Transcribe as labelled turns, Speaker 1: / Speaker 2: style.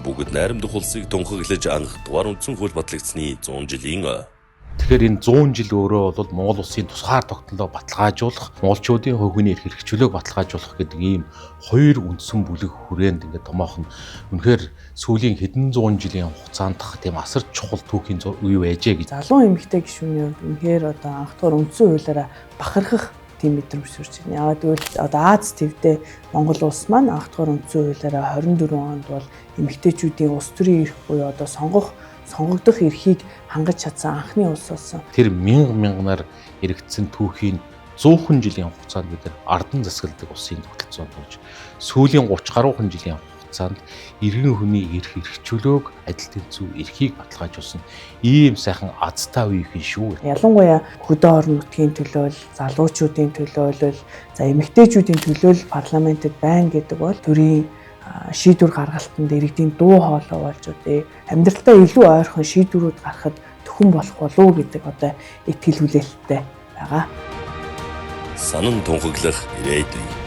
Speaker 1: Бүгд найрамдах улсыг тунхаглаж анх дугаар үндсэн хууль батлагдсаны 100 жилийн
Speaker 2: Тэгэхээр энэ 100 жил өөрөө бол Монгол улсын тусгаар тогтнолоо баталгаажуулах, монголчуудын хувь хүний эрх хэрэгчлөөг баталгаажуулах гэдэг ийм хоёр үндсэн бүлэг хүрээнд ингээд томоохон үнэхээр сүүлийн хэдэн зуун жилийн хугацаанд тийм асар чухал түүхийн үе байжээ гэж.
Speaker 3: Залуу эмэгтэй гишүүний хувьд үнэхээр одоо анх дугаар үндсэн хуулиараа бахархах тийм мэдрэмж төрж байна. Яагаад гэвэл одоо Аз твдээ Монгол улс маань анх дугаар үндсэн хуулиараа 24 онд бол эмэгтэйчүүдийн улс төрийн эрх буюу одоо сонгох, сонгогдох эрхийг хангаж чадсан анхны улс болсон.
Speaker 2: Тэр мянга мянганаар эргэцсэн түүхийн 100 жилийн хугацаанд бид нар ардан засагладаг улсын тогтолцоонд болж сүүлийн 30 гаруйхан жилийн хугацаанд иргэн хүний эрх эрхчлөөг адил тэнцүү эрхийг баталгаажуулсан ийм сайхан азтай үе их шүү.
Speaker 3: Ялангуяа хөдөө орон нутгийн төлөө, залуучуудын төлөө, за эмэгтэйчүүдийн төлөө л парламентэд байна гэдэг бол төрийн шийдвэр гаргалтанд иргэдийн дуу хоолой болж одоо амьдралдаа илүү ойрхон шийдвэрүүд гаргахад төхөн болох болов уу гэдэг одоо итгэл хүлээлттэй байгаа.
Speaker 1: Санан тунхаглах ирээдүй.